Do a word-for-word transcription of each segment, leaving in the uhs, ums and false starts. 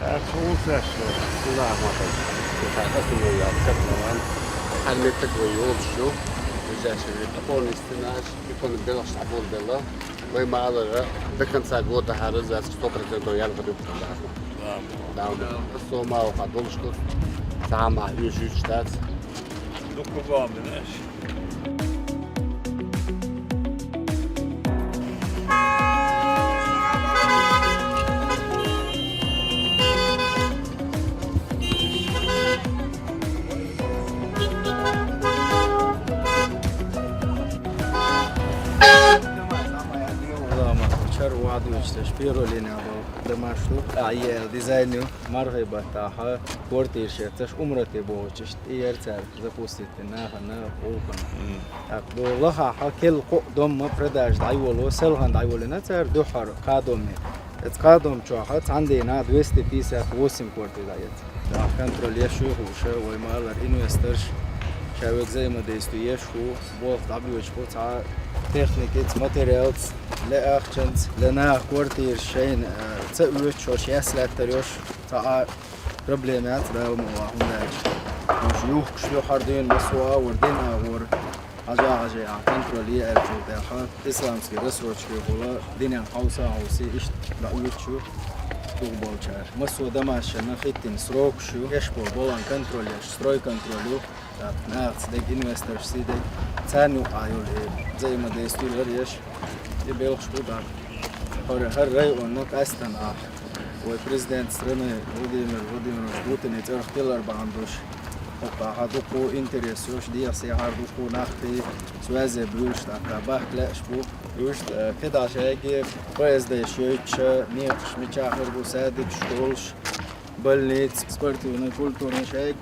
Ах, хӀун саша, куда хӀама. Куда хӀама, куда хӀама. Хьалметтаг вай йолчу. Везачу вай тӀакхоьллина стенаш, и кхоьллина белхаш дӀаболабелла. Вай ма-аллара, до конца года хьараза сто процентов ял хӀама ду кху даха. Да, да. Со ма ваха долуш ду. Цхьа хӀума хьоьжуьйтуш дац. Дукха бахьана бина аша. Чар вадучташ первой линия бал дамаш ду. А е дизайн ю. Мархий баттахьа квартира шетташ умрате бохучуш тӀера цара запустить дина нахана гӀуллакхана. ТӀаккха ду лахахьа кел кхоъ дом ма продажа дӀайоло, селхана дӀайолийна цара дуьххьара кхаа доме. Эца кхаа дом чохьа цхьана дийнахь двести пятьдесят восемь квартира дӀаэца. ТӀаккха контроль еш ю хӀуша, вай ма-аллара инвесторш, ша вега взаимодействие еш хӀу, болх дӀабоьдуш хӀу цхьа техникаца, материалца, ле ахчанца, ле наха квартираш шайна, э, ца оьцуш, шоаш яс лаьттар йош, цхьа а проблема яц, Дала мукъ лахь, хӀунда аьлча уьш юхкуш ю хӀара дуьйна массо а агӀор, дин агӀор, хьажа-хьажа а контроль е аьллачул тӀаьхьа, исламский рассрочка хула, динан хьовса а хьовсий, иштта дӀаоьцуш ю дукха болчара. Массо а домашна хӀиттина срокаш ю, еш болу балан контроль еш, строй контроль ю, тӀаккха нахаца дерг, инвесторшций дерг, царна юкъахь йолу и взаимодействие лар еш, и белхаш бу тӀаккха. ХӀара, хӀара районна къаьстина ахь. Вай президент страны Владимир Владимирович Путине цӀарах тилар бахьана долуш, хӀокху хьан дукха интерес йолуш, дехьа-сехьара дукха нах тӀе связе буьйлуш, тӀаккха бахка лаьаш бу. Уьш, э, кхидӀа шайги П С Д шоьйтуш, некъаш мичахь хир бу, садикаш долуш, больница, спортивный, культурный шайги,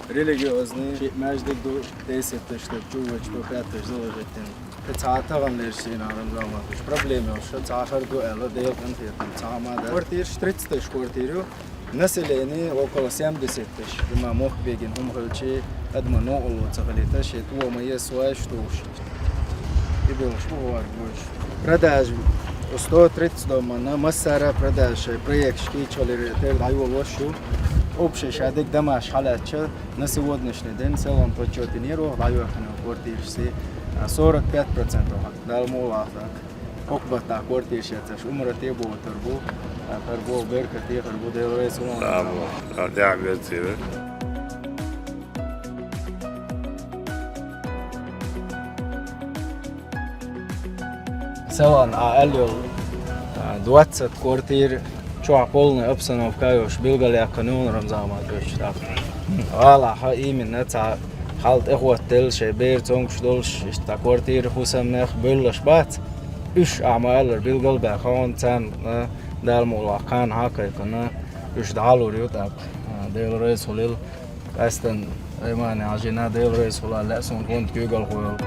религиозный, шиъ маьждиг ду, десять тысяч чу вачу ду, пять тысяч заложить дина. Кхин цхьа тахана лерча сийна Рамзан Матович, проблема йолуш, цхьа хӀара ду аьлла, Делан къинхетам, цхьа хӀума дац. Квартираш тридцать тысяч квартира ю, население около семьдесят тысяч. Има мохк бегина хӀума хилчи, адма новкъарло ца хилийта, шен тӀо ма еза вайш тухуш. И белхаш бу гӀоргуш. Продажа сто тридцать дом манна, массара продажа шайн проекташ кийчалера тера дӀайолош ю. Общий ша дерг домаш хьалаьцча, на сегодняшний день в целом подсчёте нерох дӀайоьхкина квартирашций, а, сорок пять процентов. Дала мукъ лахь тӀаккха. ХӀокху баттахь квартира шетташ умрате а бохуьйтур бу, а, хӀара боху беркате а хир бу, Дела реза хуьлда. Амма, а, тӀаьхьа бецира. Селхана а аьлла йолу, а, двадцать квартира чохь полная обстановка йолуш билгалъяьккхина ю Рамзан Матовича тӀаккха. ГӀалахьа именно цхьа хьал тӀехӀоттаделла шайн бер цомгуш долуш, иштта квартира хӀусамнех бевллаш бац. Уьш ахьа ма-аллара билгал а баьхна, царна Дала мукъ лахь кхана хьан а кхайкхина, уьш дӀалур ю тӀаккха. Дела реза хуьлийла. Къаьстина Аймани Хьаьжина Дела реза хуьлийла, лаьа суна фонд куьйгалхо йолу.